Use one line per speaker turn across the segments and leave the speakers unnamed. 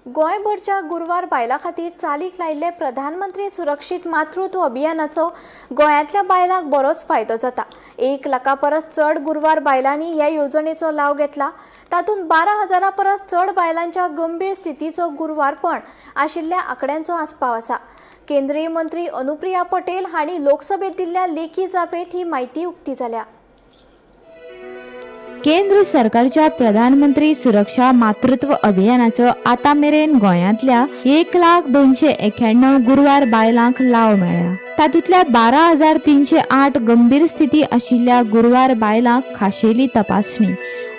गोंयभरच्या गुरवार बायलां खातीर चालीक लायिल्ले प्रधानमंत्री सुरक्षीत मातृत्व अभियानाचो गोंयांतल्या बायलांक बरोच फायदो जाता. 1 लाखा परस चड गुरवार बायलांनी ह्या येवजणेचो लाव घेतला. तातूंत 12,000 परस चड बायलांच्या गंभीर स्थितीचो गुरवारपण आशिल्ल्या आंकड्यांचो आस्पाव आसा. केंद्रीय मंत्री अनुप्रिया पटेल हांणी लोकसभेत दिल्ल्या लेखी जापेंत ही म्हायती उक्ती जाल्या.
केंद्र सरकारच्या प्रधानमंत्री सुरक्षा मातृत्व अभियानाचो आतां मेरेन गोंयांतल्या 1,00,291 गुरवार बायलांक लाव मेळ्ळा. तातूंतल्या 12,308 गंभीर स्थिती आशिल्ल्या गुरवार बायलांक खाशेली तपासणी,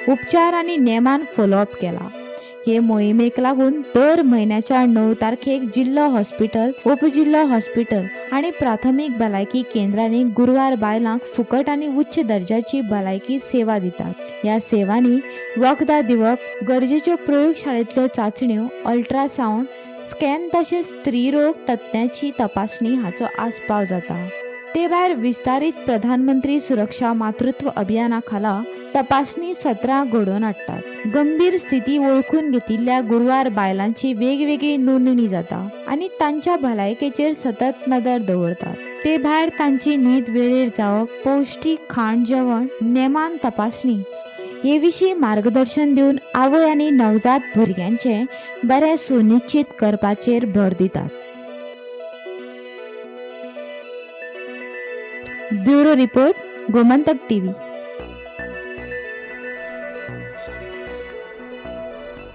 उपचार आनी नेमान फॉलोअप केला. हे मोहिमेक लागून दर म्हयन्याच्या 9 तारखेक जिल्लो हॉस्पिटल, उपजिल्लो हॉस्पिटल आनी प्राथमीक भलायकी केंद्रांनी गुरवार बायलांक फुकट आनी उच्च दर्जाची भलायकी सेवा दितात. ह्या सेवांनी वखदां दिवप, गरजेच्यो प्रयोगशाळेंतल्यो चांचण्यो, अल्ट्रासावंड स्कॅन तशेंच स्त्रीरोग तज्ञाची तपासणी हाचो आस्पाव जाता. ते भायर विस्तारीत प्रधानमंत्री सुरक्षा मातृत्व अभियाना खाला तपासणी सत्रां घडोवन हाडटात. गंभीर स्थिती वळखून घेतिल्ल्या गुरवार बायलांची वेगवेगळी नोंदणी जाता आनी तांच्या भलायकेचेर सतत नदर दवरतात. ते भायर तांची न्हीद वेळेर जावप, पौश्टीक खाण जेवण, नेमान तपासणी हे विशीं मार्गदर्शन दिवन आवय आनी नवजात भुरग्यांचें बरें सुनिश्चीत करपाचेर भर दितात. Bureau report, Gomantak TV.